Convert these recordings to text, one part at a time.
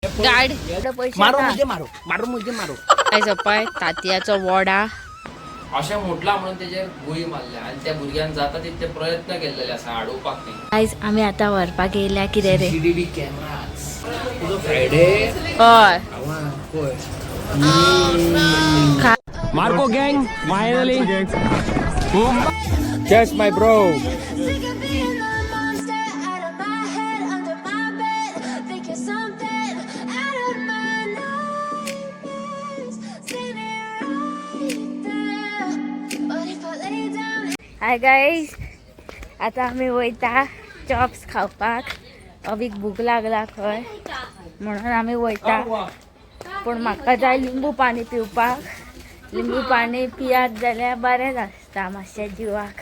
गाड मारो मुझे मारो, मारो मुझे मारो. आयज पळय तातयाचो वडा. अशें म्हटलां म्हणून तेजेर गुळी मारल्या आनी त्या भुरग्यान जाता तितले प्रयत्न केल्लेले आसा आडोवपाक न्ही. आयज आमी आतां व्हरपाक येयल्या कितें रे? CCTV cameras. तुजो फ्रायडे. हय. पळय. Marco gang, finally. Yes, my bro. Sick of being the monster out of my head, under my bed. Think you're something out of my nightmares. Standing right there. But if I lay down. Hi guys, आतां आमी वयता chops खावपाक. अवीक भूक लागला खंय म्हणून आमी वयता. पूण म्हाका जाय लिंबू पाणी पिवपाक. लिंबू पाणी पियात जाल्यार बरें आसता मातशें जिवाक.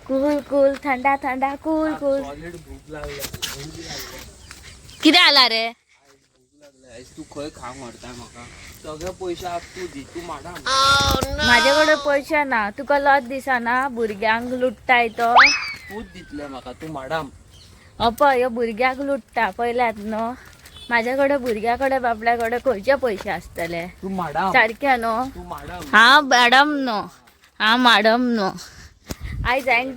कूल कूल थंडा थंडा कूल कूल. सॉलीड भूक लागल्या. कितें जाला रे? आयज तूं खंय खावंक व्हरता म्हाका? सगळे पयशे आज तूं दी, तूं माडा. म्हाजे कडेन पयशे ना. तुका लज दिसना भुरग्यांक लुट्टाय तो? तूंच दितले म्हाका, तूं माडाम. पळय ह्यो भुरग्याक लुट्टा पयल्यात न्हू. म्हाजे कडेन भुरग्या कडेन बाबड्या कडेन खंयचे पयशे आसतले? तूं माडाम. सारकें न्हू. तूं माडाम. हांव मॅडम न्हू, हांव मॅडम न्हू. आयज हांवें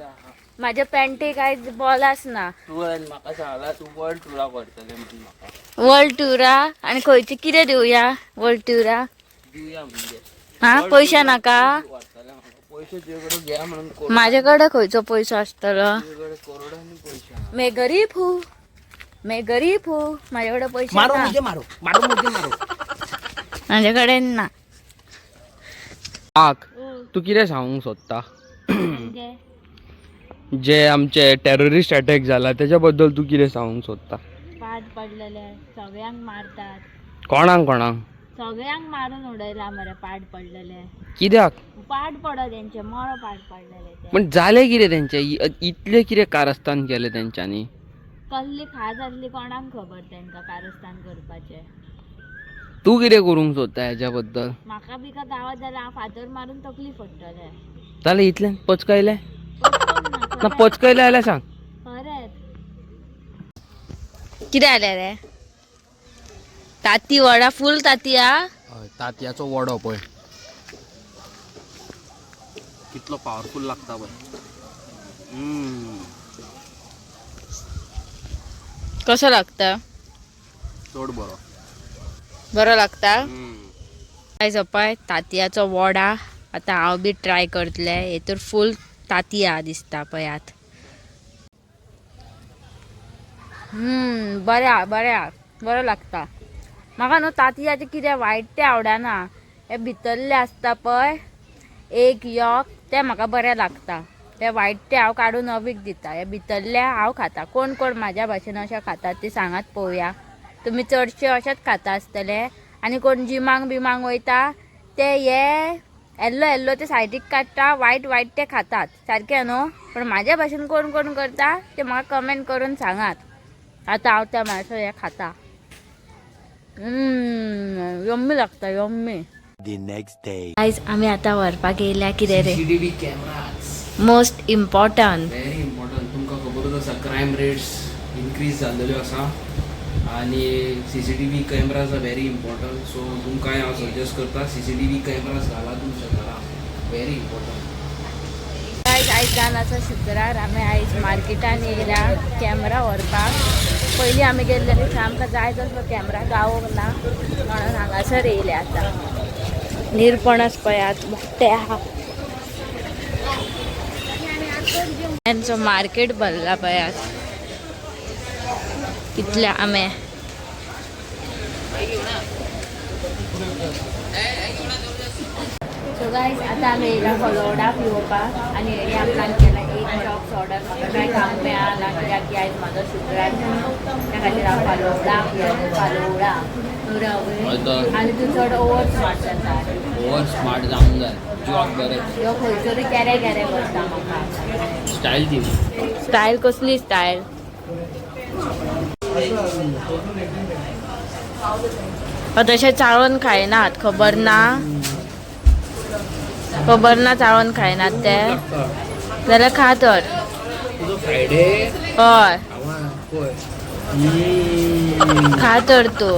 म्हाज्या पॅन्टीक आयज बॉलास ना. तूं म्हाका सांगला तूं वर्ल्ड टुराक व्हरतलें म्हणून म्हाका. वर्ल्ड टुरा आनी खंयचे कितें दिवया वर्ल्ड टुरा? दिवया म्हणजे. हा, पयशे नाका? व्हरतलें म्हाका. पयशे तुजे कडेन घे म्हणून करोड. म्हाजे कडेन खंयचो पयसो आसतलो? तुजे कडेन करोडांनी पयशे आहा. मैं गरीब हूँ, मैं गरीब हूँ. म्हाजे कडेन पयशे मारो ना. मुझे मारो, मारो मुझे मारो. म्हाजे कडेन ना. आक तूं कितें सांगूंक सोदता? जे आमचे टेररिस्ट अटॅक जाला तेच्या बद्दल तूं कितें सांगूंक सोदता? पाड पडलेले सगळ्यांक मारतात. कोणाक कोणाक? सगळ्यांक मारून उडयला मरे पाड पडलेले. कित्याक? पाड पडो तेंचे मरो पाड पडलेले ते. पण जालें कितें तेंचें? इतलें कितें कारस्थान केलें तेंच्यांनी? कसली खाज आसली कोणाक खबर तेंकां कारस्थान करपाचें. तूं कितें करूंक सोदता हेज्या बद्दल? म्हाका बिका गावात जाल्यार हांव फातर मारून तकली फोडटलें. जालें इतलें पचकयलें ना? पचकयलें जाल्यार सांग. खरेंच. कितें जालें रे? ताती वडा फूल ताती आ. हय, तातयाचो वडो पळय कितलो पावरफूल लागता पळय. कसो लागता? चड बरो. बरो लागता. आयज पळय तातयाचो वडा आतां हांव बी ट्राय करतलें. हेतूर फूल तातया दिसता पळयात. बरें आहा, बरें आहा, बरो लागता. म्हाका न्हू तातयाचें कितें वायट तें आवडना. हे भितरलें आसता पळय एक यॉक, तें म्हाका बरें लागता. तें वायट तें हांव काडून अवीक दिता, हे भितरलें हांव खाता. कोण कोण म्हाज्या भाशेन अशें खातात ते सांगात पळोवया. तुमी चडशे अशेंच खाता आसतले. आनी कोण जिमांक बिमांक वयता ते हे येल्लो येल्लो ते सायडीक काडटा, वायट वायट ते खातात सारकें न्हू. पण म्हाज्या भाशेन कोण कोण करता ते म्हाका कमेंट करून सांगात. आतां हांव त्या मातसो हें खाता. यम्मी लागता, यम्मी. The next day. आयज आमी आतां व्हरपाक येयल्या कितें रे? CCTV cameras. Most important. Very important. तुमकां खबरूच आसा क्रायम रेट्स इनक्रीज जाल्लेल्यो आसा आनी CCTV cameras are very important. So तुमकांय हांव सजेस्ट करता, सीसीटीव्ही कॅमेराज घाला तुमच्या घरा, व्हेरी इम्पॉर्टंट. आयज आयज जावन आसा शुक्रार. आमी आयज मार्केटान येयल्या कॅमेरा व्हरपाक. पयलीं आमी गेल्ले थंय आमकां जाय तसलो कॅमेरा गावोंक ना म्हणून हांगासर येयले. आतां निरपणस पळयात मोठे आहा. तेंचो मार्केट भरला पळयात कितले आमे. सो गायज, आतां आमी येयला फलोवडा पिवपाक आनी हेणी आपणान केला एक चॉप्स ऑर्डर. म्हाका कांय खावंक मेळना कित्याक की आयज म्हाजो शुक्रार म्हणून. त्या खातीर हांव फालोवडा पियेलें, फालोवडा. आनी तूं चड ओवर स्मार्ट जाता. ओवर स्मार्ट जावंक जाय, जिवाक बरें. ह्यो खंयसरूय केरे केरे करता म्हाका. स्टायल ती. स्टायल कसली स्टायल? तशें चाळोवन खायनात, खबर ना? खबर ना चाळोवन खायनात ते? जाल्यार खा तर. तुजो फ्रायडे. हय. पळय. खा तर तू.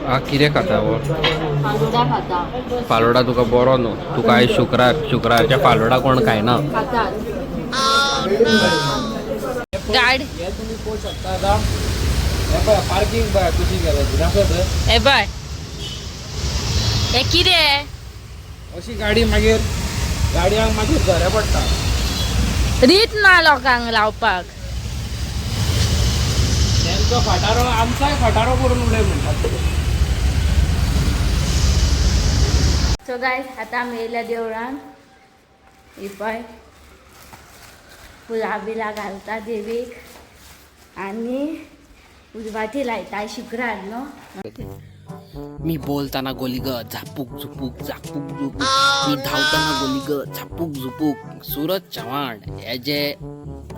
हा कितें खाता हो? फालुडा खाता. फालोडा तुका बरो न्हू. तुका आयज शुक्रार, शुक्रारच्या फालोडा कोण खायना. खातात गाड. हे तुम्ही पळोवंक शकता आतां. हे पळय पार्किंग पळय कशी केल्या ती, दाखय थंय. हे पळय, हे कितें? अशी गाडी मागीर गाडयांक मागीर घरे पडटा. रीत ना लोकांक लावपाक. तेंचो फटारो आमचाय फटारो करून उडय म्हणटात. सो गायज, आतां आमी येयल्या देवळान. ही पळय फुलां बिलां घालता देवीक आनी उजवाती लायता. शुक्रार न्हू. मी बोलताना गोली ग झापूक झुपूक झापूक झुपूक, मी धावताना गोली ग झापूक झुपूक. सूरज चव्हाण हे जे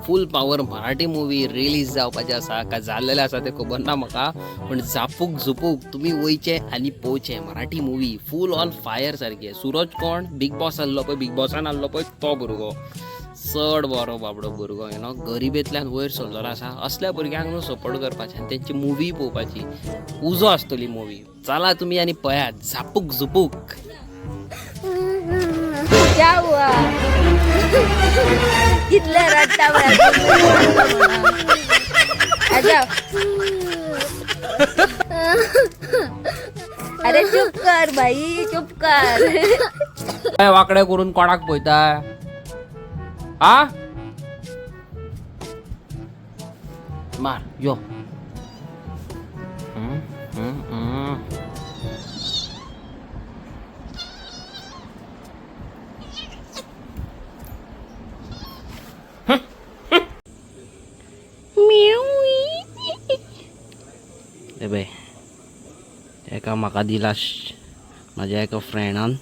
full power Marathi movie release जावपाचें आसा काय जाल्लेलें आसा तें खबर ना म्हाका, पण झापूक झुपूक तुमी वयचे आनी पळोवचें. Marathi movie full on fire सारकें. सूरज कोण बीग बॉस आहलो पळय, बीग बॉसान आहलो पळय तो भुरगो चड बरो बाबडो भुरगो, you know, गरिबेंतल्यान वयर सरलेलो आसा. असल्या भुरग्यांक न्हू सपोर्ट करपाचें आनी तेंची मुवी पळोवपाची. उजो आसतली मुवी. चला तुमी आनी पळयात झापूक झुपूक. क्या हुआ? कितले रडटा? अच्छा, अरे चुप कर भाई, चुप कर. काय वाकडे करून कोणाक पळयता आ? मार यो. हम्म, हम्म, हम्म. हे पळय, एका म्हाका दिला म्हाज्या एका फ्रेंडान.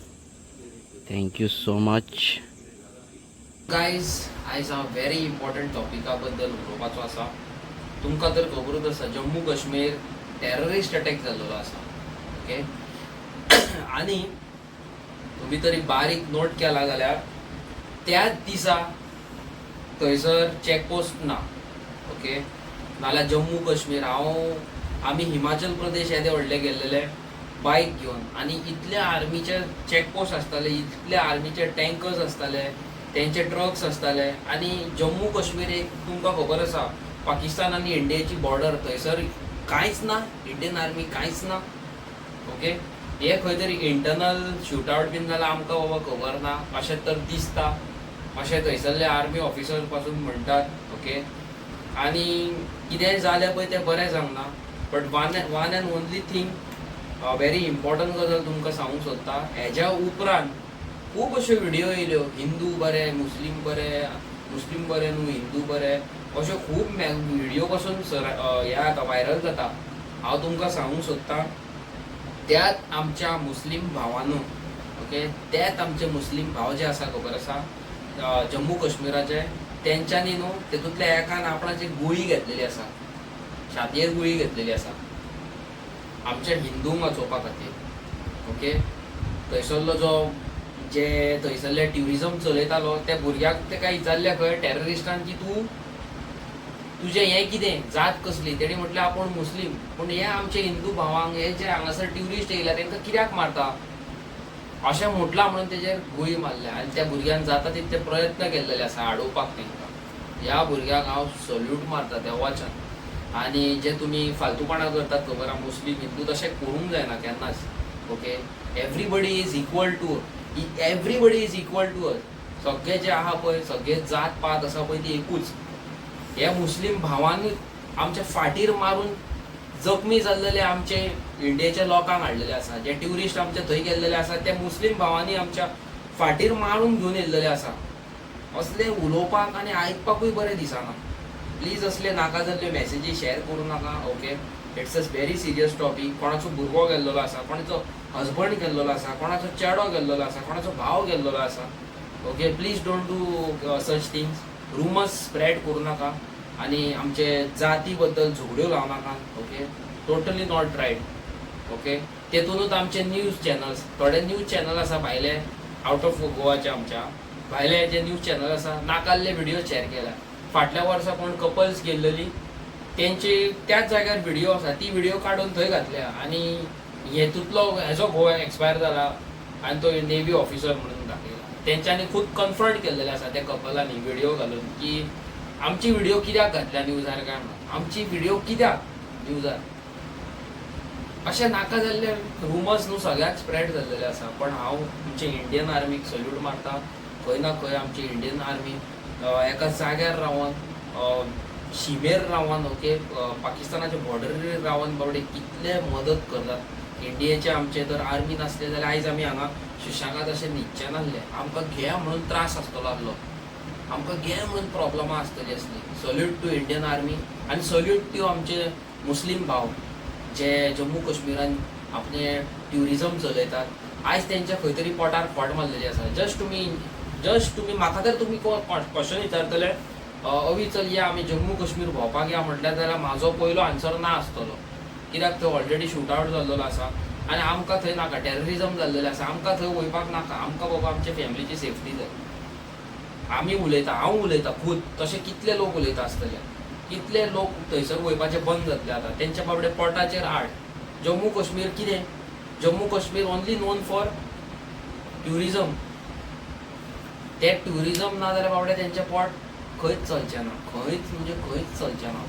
Thank you so much guys. आयज हांव व्हेरी इम्पॉर्टंट टॉपिका बद्दल उलोवपाचो आसा. तुमकां तर खबरूच आसा, जम्मू काश्मीर टेररिस्ट अटॅक जाल्लो आसा. ओके, आनी तुमी तरी बारीक नोट केला जाल्यार त्याच दिसा थंयसर चॅकपोस्ट ना. ओके, नाल्यार जम्मू काश्मीर हांव आमी हिमाचल प्रदेश येदे व्हडले गेल्लेले बायक घेवन आनी इतले आर्मीचे चॅकपोस्ट आसताले, इतले आर्मीचे टँकर्स आसताले, तेंचे ट्रक्स आसताले. आनी जम्मू काश्मीर एक तुमकां खबर आसा, पाकिस्तान आनी इंडियेची बॉर्डर, थंयसर कांयच ना, इंडियन आर्मी कांयच ना. ओके, हे खंय तरी इंटरनल शूटआवट बीन जाल्यार आमकां बाबा खबर ना अशें तर दिसता, अशें थंयसरले आर्मी ऑफिसर पासून म्हणटात. ओके, आनी कितेंय जालें पळय तें बरें जावंक ना, but one and only thing, very important गजाल तुमकां सांगूंक सोदता. हेज्या उपरांत खूब अश्यो व्हिडियो येयल्यो, हिंदू बरे मुस्लीम बरे, मुस्लीम बरे न्हू हिंदू बरे, अश्यो खूब व्हिडियो पासून सर हे जाता, व्हायरल जाता. हांव तुमकां सांगूंक सोदता, त्याच आमच्या मुस्लीम भावांनो, ओके, त्याच आमचे मुस्लीम भाव जे आसा खबर आसा जम्मू काश्मीराचे, तेंच्यांनी न्हू तेतूंतल्या एकान आपणाची गुळी घेतलेली आसा, छातयेर गुळी घेतलेली आसा आमच्या हिंदूंक वाचोवपा खातीर. ओके, थंयसरलो जो जे थंयसरले ट्युरिजम चलयतालो त्या भुरग्याक तेका विचारलें खंय टेररिस्टान की तूं तुजें हें कितें जात कसली? तेणी म्हटलें आपूण मुस्लीम, पूण हे आमचे हिंदू भावांक, हे जे हांगासर ट्युरिस्ट येयल्या तेंकां कित्याक मारता अशें म्हटलां म्हणून तेजेर गुळी मारल्या. आनी त्या भुरग्यान जाता तितले प्रयत्न केल्लेले आसा आडोवपाक तेंकां. ह्या भुरग्याक हांव सल्यूट मारता देवाच्यान. आनी जे तुमी फालतूपणां करतात खबर आहा, मुस्लीम हिंदू, तशें करूंक जायना केन्नाच. Okay, everybody is equal to us. सगळे जे आहा पळय, सगळे जात पात आसा पळय ती एकूच. हे मुस्लीम भावांनी आमच्या फाटीर मारून जखमी जाल्लेले आमचे इंडियेच्या लोकांक हाडलेले आसा. जे ट्युरिस्ट आमचे थंय गेल्लेले आसा ते मुस्लीम भावांनी आमच्या फाटीर मारून घेवन येयल्लेले आसा. असले उलोवपाक आनी आयकपाकूय बरें दिसना. प्लीज असले नाका जाल्ल्यो मॅसेजी शेअर करूं नाका. Okay, it's a very serious topic. कोणाचो भुरगो गेल्लेलो आसा, कोणाचो हजबंड गेल्लेलो आसा, कोणाचो चेडो गेल्लेलो आसा, कोणाचो भाव गेल्लेलो आसा. Okay, please don't do such things. Rumours spread करूं नाका आनी आमचे जाती बद्दल झगड्यो लावं नाका. Okay, totally not right. Okay, तेतूनच आमचे न्यूज चॅनल्स, थोडे न्यूज चॅनल आसा भायले, आवट ऑफ गोवाचे, आमच्या भायले जे न्यूज चॅनल आसा, नाकाल्ले व्हिडिओ शेअर केल्या. फाटल्या वर्सा कोण कपल्स गेल्लेली तेंची त्याच जाग्यार व्हिडिओ आसा, ती व्हिडिओ काडून थंय घातल्या आनी हेतूंतलो हेजो घोव एक्सपायर जाला आनी तो नेवी ऑफिसर म्हणून दाखयला. तेंच्यांनी खूब कन्फ्रंट केल्लेलें आसा त्या कपलांनी व्हिडिओ घालून की आमची व्हिडिओ कित्याक घातल्या न्यूजार काय म्हणून, आमची व्हिडिओ कित्याक न्यूजार. अशें नाका जाल्ले रुमर्स न्हू सगळ्याक स्प्रेड जाल्लेले आसा. पण हांव आमचे इंडियन आर्मीक सल्यूट मारता. खंय ना खंय आमची इंडियन आर्मी एका जाग्यार रावन, शिमेर रावन, ओके, पाकिस्तानाच्या बॉर्डरीर रावन बाबडे कितले मदत करतात इंडियेचे. आमचे जर आर्मी नासले जाल्यार आयज आमी हांगा सुशेगाद अशें न्हिदचे नासले. आमकां घे म्हणून त्रास आसतलो आहलो, आमकां घे म्हणून प्रॉब्लमां आसतली आसली. सल्यूट टू इंडियन आर्मी आनी सल्यूट टू आमचे मुस्लीम भाव जे जम्मू काश्मीरान आपले ट्युरिजम चलयतात. आयज तेंच्या खंय तरी पोटार खोट मारलेली आसा. जस्ट तुमी म्हाका तर तुमी क्वेश्चन विचारतले, अवी चल या आमी जम्मू काश्मीर भोंवपाक या म्हटल्यार, जाल्यार म्हाजो पयलो आन्सर ना आसतलो, कित्याक थंय ऑलरेडी शूट आवट जाल्लो आसा आनी आमकां थंय नाका. टेररिजम जाल्लेलें आसा, आमकां थंय वयपाक नाका. आमकां बाबा आमच्या फॅमिलीची सेफ्टी जाय. आमी उलयता, हांव उलयता खूद, तशे कितले लोक उलयता आसतले. कितले लोक थंयसर वयपाचे बंद जातले आतां. तेंच्या बाबडे पोटाचेर आड. जम्मू काश्मीर कितें? Jammu Kashmir only non for tourism. ते ट्युरिजम ना जाल्यार बाबडे तेंचें पोट खंयच चलचें ना, खंयच म्हणजे खंयच चलचें ना.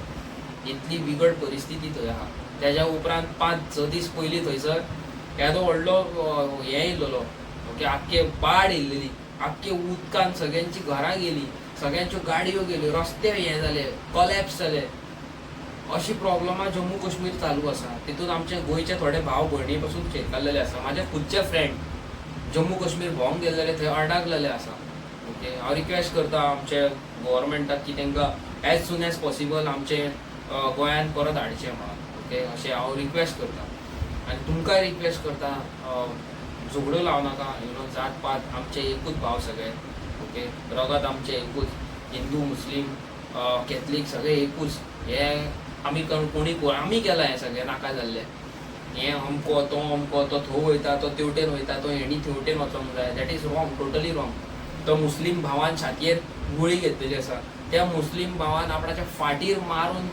इतली बिगड परिस्थिती थंय आहा. तेज्या उपरांत 5-6 दीस पयलीं थंयसर येदो व्हडलो हें येयल्लो, ओके, आख्खे बाड येयल्लेली, आख्खे उदकान सगळ्यांची घरां गेली, सगळ्यांच्यो गाडयो गेल्यो, रस्ते हे जाले, कॉलॅप्स जाले. अशी प्रॉब्लमां जम्मू काश्मीर चालू आसा. तितून आमचे गोंयचे थोडे भाव भयणी पासून शेकारलेले आसा. म्हाजे खुदचे फ्रेंड जम्मू काश्मीर भोंवंक गेल्लेले थंय अडकलेले आसा. ओके, हांव रिक्वेस्ट करता आमचे गोवोरमेंटाक की तांकां एज सून एज पॉसिबल आमचे गोंयांत परत हाडचें म्हणून. ओके, अशें हांव रिक्वेस्ट करता आनी तुमकांय रिक्वेस्ट करता, झगड्यो लावं नाका. जात पात आमचे एकूच भाव सगळे. ओके, रगत आमचें एकूच. हिंदू, मुस्लीम, कॅथलीक सगळे एकूच. हे आमी कोणी आमी केलां हें सगळें नाका जाल्लें. हें अमको तो अमको, तो थंय वयता, तो तेवटेन वयता, तो हेणी थेवटेन वचोंक जाय. That is wrong, totally wrong. तो मुस्लीम भावान छातयेर गुळी घेतलेली आसा. त्या मुस्लीम भावान आपणाच्या फाटीर मारून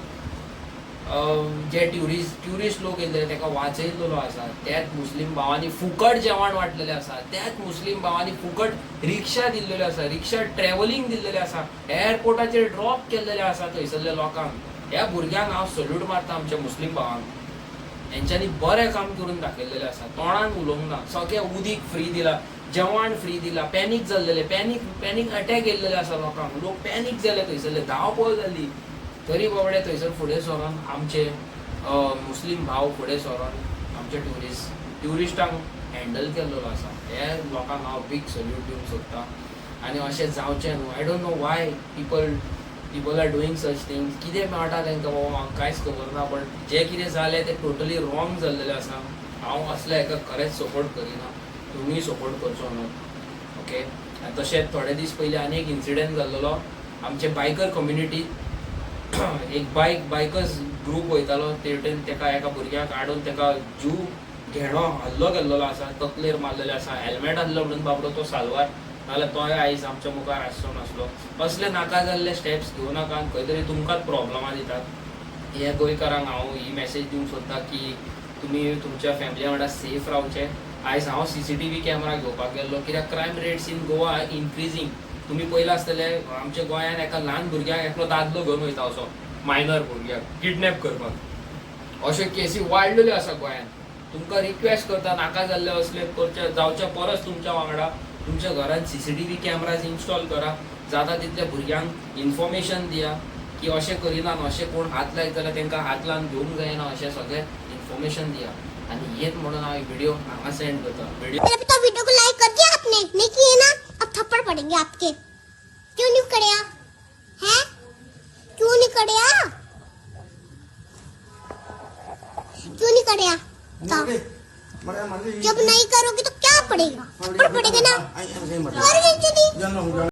जे ट्युरिस्ट लोक येयल्ले ताका वाचयलेलो आसा. त्याच मुस्लीम भावांनी फुकट जेवण वांटलेलें आसा. त्याच मुस्लीम भावांनी फुकट रिक्षा दिल्लेल्यो आसा, रिक्षा ट्रॅव्हलिंग दिल्लेलें आसा, एअरपोर्टाचेर ड्रॉप केल्लेलें आसा थंयसरल्या लोकांक. ह्या भुरग्यांक हांव सल्यूट मारता. आमच्या मुस्लीम भावांक हेंच्यांनी बरें काम करून दाखयलेलें आसा. तोंडान उलोवंक ना, सगळें उदीक फ्री दिला, जेवण फ्री दिला. पॅनीक जाल्लेले, पॅनीक अटॅक येयल्लेले आसा लोकांक. लोक पॅनीक जाले थंयसरले, धांवपळ जाली, तरी बाबडे थंयसर फुडें सरोन आमचे मुस्लीम भाव फुडें सरोन आमचे ट्युरिस्टांक हँडल केल्लो आसा. हे लोकांक हांव बीग सल्यूट दिवंक सोदता आनी अशें जावचें न्हू. I don't know why people are doing such things. कितें मेळटा तांकां बाबा, म्हाका कांयच खबर ना. पण जें कितें जालें तें टोटली रॉंग जाल्लेलें आसा. हांव असल्या हेका खरेंच सपोर्ट करिना, तुमीय सपोर्ट करचो न्हू. ओके, आनी तशेंच थोडे दीस पयलीं आनी एक इन्सिडंट जाल्लेलो. आमचे बायकर कम्युनिटी, एक बायकर्स ग्रूप वयतालो ते वटेन, तेका एका भुरग्याक हाडून तेका जीव घेणो हल्लो केल्लो आसा, तकलेर मारलेले आसा. हेल्मेट आहलो म्हणून बाबडो तो साल्वार, नाजाल्यार तोय आयज आमच्या मुखार आसचो नासलो. असले नाका जाल्ले स्टेप्स घेवं नाका, खंय तरी तुमकांच प्रॉब्लमां दितात. हे गोंयकारांक हांव ही मॅसेज दिवंक सोदता की तुमी तुमच्या फॅमिली वांगडा सेफ रावचे. आयज हांव सीसीटीव्ही कॅमेरा घेवपाक गेल्लो, कित्याक crime rates in Goa increasing. तुमी पयलां आसतलें, आमच्या गोंयान एका ल्हान भुरग्याक एकलो दादलो घेवन वयता असो मायनर भुरग्याक किडनॅप करपाक. अश्यो केसी वाडलेल्यो आसा गोंयान. तुमकां रिक्वेस्ट करता, नाका जाल्ले असले करचे जावच्या परस तुमच्या वांगडा तुमच्या घरान सीसीटीव्ही कॅमेराज इन्स्टॉल करा. जाता तितल्या भुरग्यांक इन्फॉर्मेशन दिया की अशें करिना, अशें कोण हात लायत जाल्यार तांकां हात लावन घेवंक जायना, अशें सगळें इन्फॉर्मेशन दिया. आनी हेच म्हणून हांव व्हिडिओ हांगा सेंड करता व्हिडिओ. अभी तो वीडियो को लाइक कर दिया आपने? नहीं किए ना? अब थप्पड़ पड़ेंगे आपके. क्यों नहीं करया है? क्यों नहीं करया? क्यों नहीं करया? तो जब नहीं करोगे तो क्या पड़ेगा? थप्पड़ पड़ेगा ना. करोगे?